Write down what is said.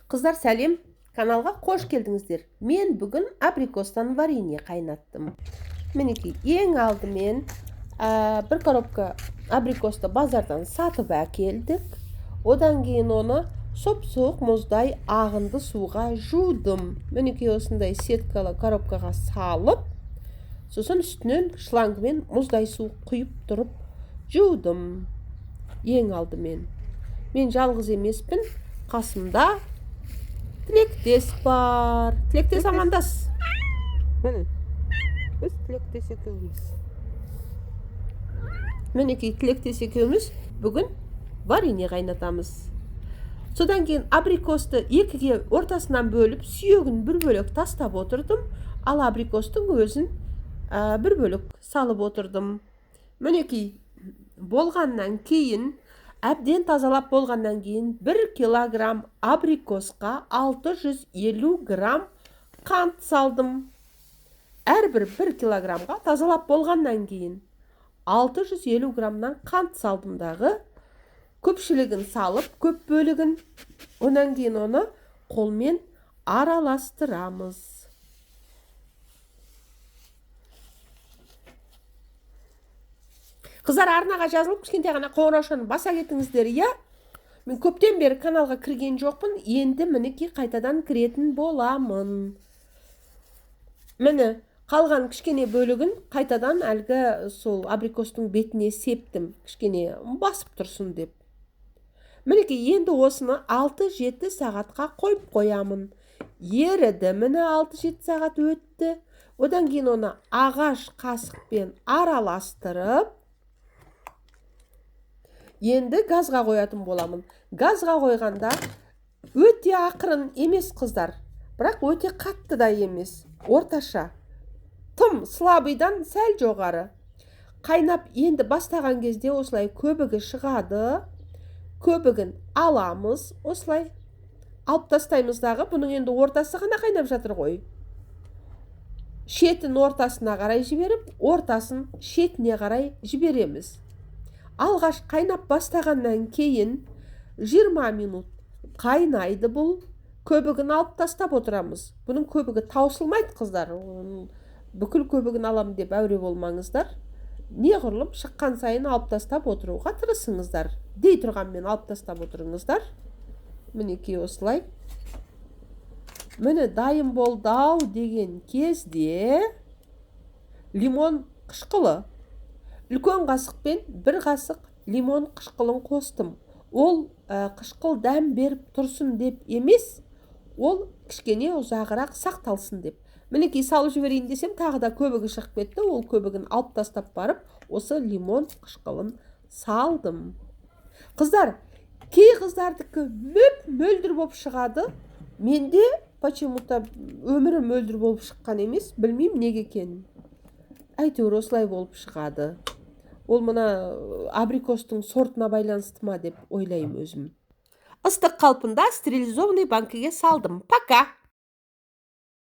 Қыздар, сәлем! Каналға қош келдіңіздер. Мен бүгін абрикостан варенье қайнаттым. Мінекей, ең алдымен бір коробка абрикосты базардан сатып әкелдік. Одан кейін оны сұп-суық мұздай ағынды суға жудым. Мінекей, осындай сеткалы коробкаға салып, сосын үстінен шлангымен мұздай су құйып тұрып жудым. Ең алдымен. Мен жалғыз емеспін, қасымда Тілектес бар. Тілектес, амандас. Міне, біз Тілектес екеуміз. Мінекей, Тілектес екеуміз бүгін варенье қайнатамыз. Содан кейін абрикосты екіге ортасынан бөліп, сүйегін бір бөлек тастап отырдым, ал абрикостың өзін бір бөлек салып отырдым. Мінекей, болғаннан кейін, әбден тазалап болғаннан кейін 1 килограмм абрикосқа 650 грамм қант салдым. Әрбір 1 килограммға тазалап болғаннан кейін 650 граммнан қант салдым дағы, көпшілігін салып, көп бөлігін, одан кейін оны қолмен араластырамыз. Қыздар, арнаға жазылып, кішкентай ғана қоңыраушаны баса кетіңіздер, иә? Мен көптен бері каналға кірген жоқпын, енді мінекей қайтадан кіретін боламын. Міне, қалған кішкене бөлігін қайтадан әлгі сол абрикостың бетіне септім, кішкене басып тұрсын деп. Мінекей, енді осыны 6-7 сағатқа қойып қоямын. Еріді, міне 6-7 сағат өтті. Одан кейін оны ағаш қасықпен араластырып, енді газға қоятын боламын. Газға қойғанда өте ақырын емес, қыздар, бірақ өте қатты да емес, орташа. Тым слабыйдан сәл жоғары. Қайнап енді бастаған кезде осылай көбігі шығады. Көбігін аламыз, осылай алып тастаймыз дағы, бұның енді ортасы ғана қайнап жатыр ғой. Шетін ортасына қарай жіберіп, ортасын шетіне қарай жібереміз. Алғаш қайнап бастағаннан кейін 20 минут қайнайды бұл. Көбігін алып тастап отырамыз. Бұның көбігі таусылмайды, қыздар. Бүкіл көбігін алам деп әуре болмаңыздар. Неғұрлым шыққан сайын алып тастап отыруға тырысыңыздар. Дей тұрғанмен алып тастап отырыңыздар. Мінекей осылай. Міне, дайын болды ау деген кезде лимон қышқылы. Үлкен қасықпен бір қасық лимон қышқылын қостым. Ол қышқыл дәм беріп тұрсын деп емес, ол кішкене ұзағырақ сақталсын деп. Мінекей, салып жіберейін десем, тағы да көбігі шығып кетті. Ол көбігін алып тастап барып, осы лимон қышқылын салдым. Қыздар, кей қыздардікі мөп-мөлдір болып шығады. Менде почему-то өмірі мөлдір болып шыққан емес, білмеймін неге екенін. Әйтеуір осылай болып шығады. Ол мына абрикостың сортына байланысты ма деп ойлаймын өзім. Ыстық қалпында стерилизованный банкіге салдым. Пока!